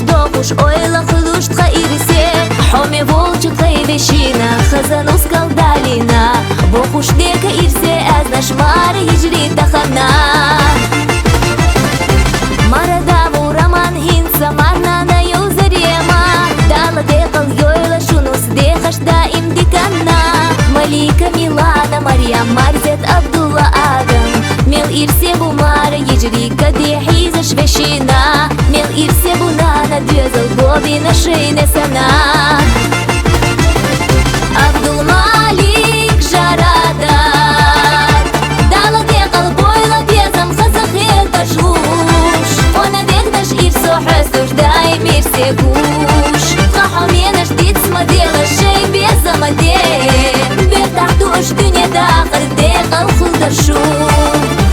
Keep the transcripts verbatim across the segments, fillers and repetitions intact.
Дохуш ойла хуьлуш тха ирсе, хьо мел волчу тхайн вешина, хазанус калдалийна. Бохуш дика ирсе аьзнаш мара йижарий тахана. Мара даву Роман, хӀинца марнана йовзарема. Дала декъал йойла шуна ус дехаш даим диканна. Малика, Милана, Марьям, Марзет, Абдулла, Адам. Мел ирсе бу мара йижарий каде хьийзаш вешина. Мел ирсе бу нана доьзал бовина шайна сана. Абдулмалик Жарадат, Дала декъал бойла безам, хаза хеташ гӀуш. Хьона дегнаш ирсо хьоьстуш, даим ирсе гуш. Тха хьо менаш диц ма дела, шай безама де. Бертахь дууш дуьне дахар декъал хилда шу.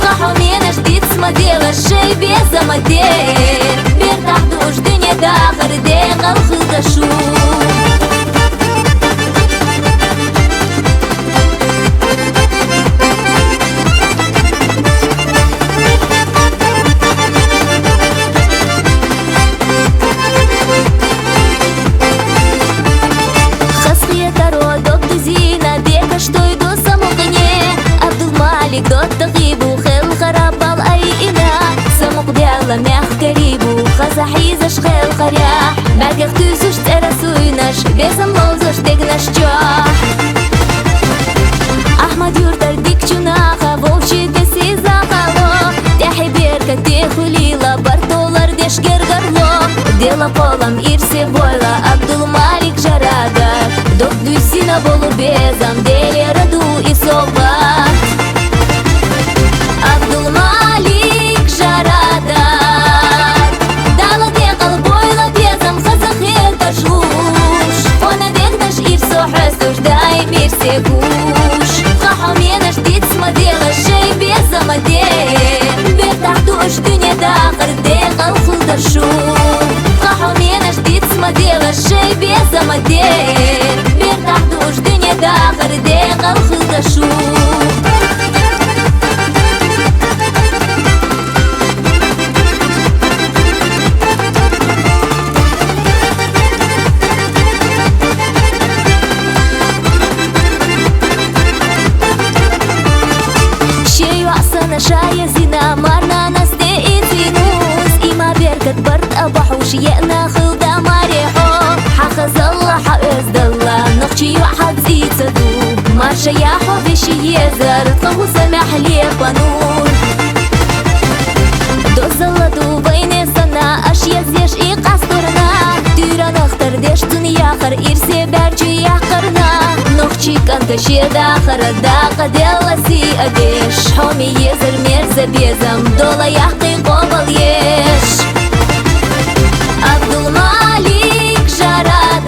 Тха хьо менаш диц ма дела, шай безама де. Бертахь дууш дуьне дахар декъал хилда шу. Хазахетаро дог дузийна, декаш дойду самукъане. Абдулмалик доттагӀий бу, хелхараб бал айина. Самукъадаьлла мехкарий бу, хаза хьийзаш хелхарехь. БӀаргех туьйсуш цӀера суйнаш, безам ловзуш дегнаш чохь. Ахьмад-Юртара дикачу наха вовчий тесий захало. ТӀаьхье беркате хуьлийла, барт долар деш гергарло. Дела кхоллам ирсе бойла Абдулмалик Жарадат. Дог дуьсина болу безам, Делера ду и совгӀат. Абдулмалик Жарадат, Дала декъал бойла безам, хаза хеташ гӀуш. Хьона дегнаш ирсо хьоьстуш, даим ирсе гуш. Тха хьо менаш диц ма дела, шай безама де. Бертахь дууш дуьне дахар декъал хилда шу. Тха хьо менаш диц ма дела, шай безама де. Бертахь дууш дуьне дахар декъал хилда шу. Шен йоӀ санна ша езина, марнанас тӀе эцийна ус. Има беркат барт а бохьуш, еана хилда маре хьо. Хьан хазалла, хьан оьздалла, нохчийн йоӀ хьан цӀий ца ду. Марша яхьо вешин езар, тхан хӀусамехь лепанур. Дозалла ду вайне санна, аш езъеш и къасторна. Туьйранах тардеш цунна яхар, ирсе баьрчу яккхарна. Нохчийн кӀанта шен дахар, дакъа делла сий а деш. Хьоме езар мерза безам, дола яккхий къобал еш. Абдулмалик Жарадат,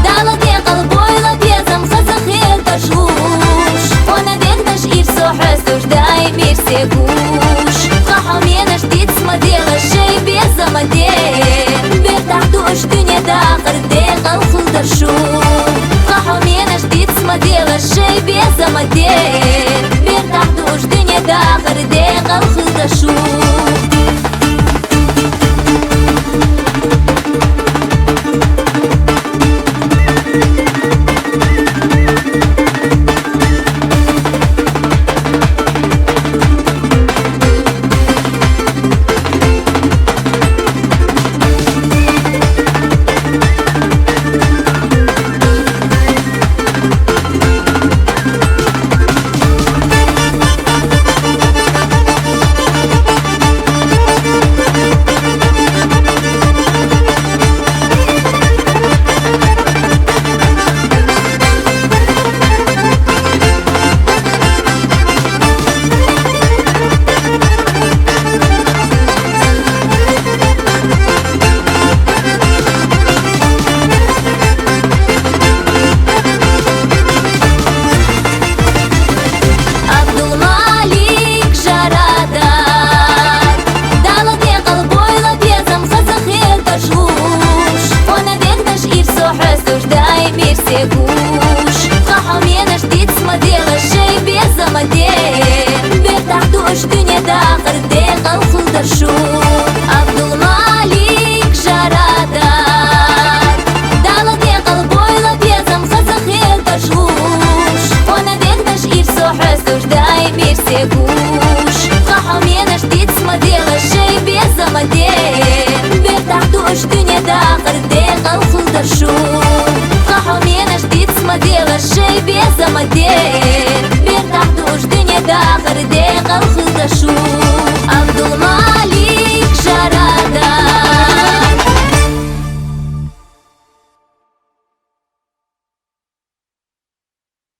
Дала декъал бойла безам, хаза хеташ гӀуш. Хьона дегнаш ирсо хьоьстуш, даим ирсе гуш.